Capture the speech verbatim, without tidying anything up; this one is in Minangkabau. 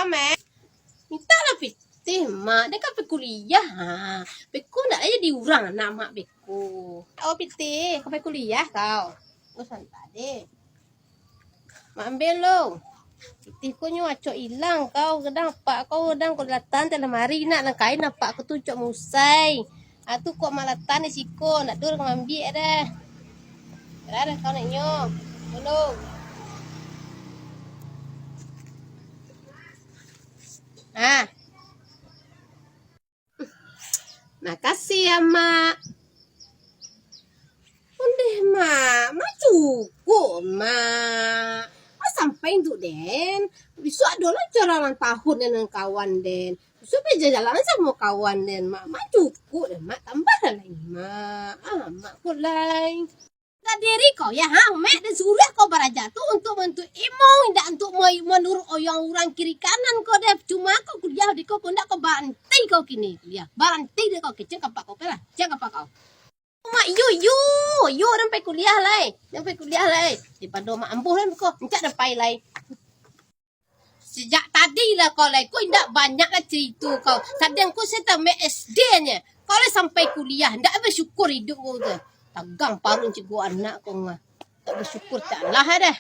Mak, mintaklah pitih, Mak. Den ka pai kuliah, ha. Beko ndak lai jadi urang anak Mak beko. Oh, pitih, ka pai kuliah kau. Oh, santai deh. Mak ambiak lo. Pitih ko nyo acok ilang kau, gadang apak kau, gadang kau latan dalam ari nak nan kain apak kau tu cok musai. Ah, tu kok malatan di siko, ndak tu urang mambiak dah. Dah, dah kau nak nyo. Tolong. Ah. Makasih ya, Mak. Ondeh, Mak. Mak cukuik, Mak. Mak sampai tu, den. Bisuak ado lah acara ulang tahun den dengan kawan den. Bisuak pai jalan-jalan samo kawan den, Mak. Mak cukuik deh, Mak. Tambahlah lai, Mak. Ah, Mak ko lai. Sadari ko, ya, ha, Mak, den suruah ko baraja tu untuak mantuik ilmu, indak untuak ma-, manurut oyon urang kiri kanan ko deh. Cuma ko kuliah di ko, ko ndak ko baranti ko kini kuliah. Baranti deh ko, kecek kapak ko, lah. Cek kapak ko. Mak, yo, yo, yo, den pai kuliah lai. Den pai kuliah lai. Daripado Mak ambuih lai ko, encak den pai lai. Sajak tadi lah kau lai, kau indak banyak lah carito kau. Sadang kau se tamat S D nyo. Kau lai sampai kuliah, indak basyukur iduik kau tu. Tagang paruik cikgu anak kau ngah. Tak basyukur, tak lah dah.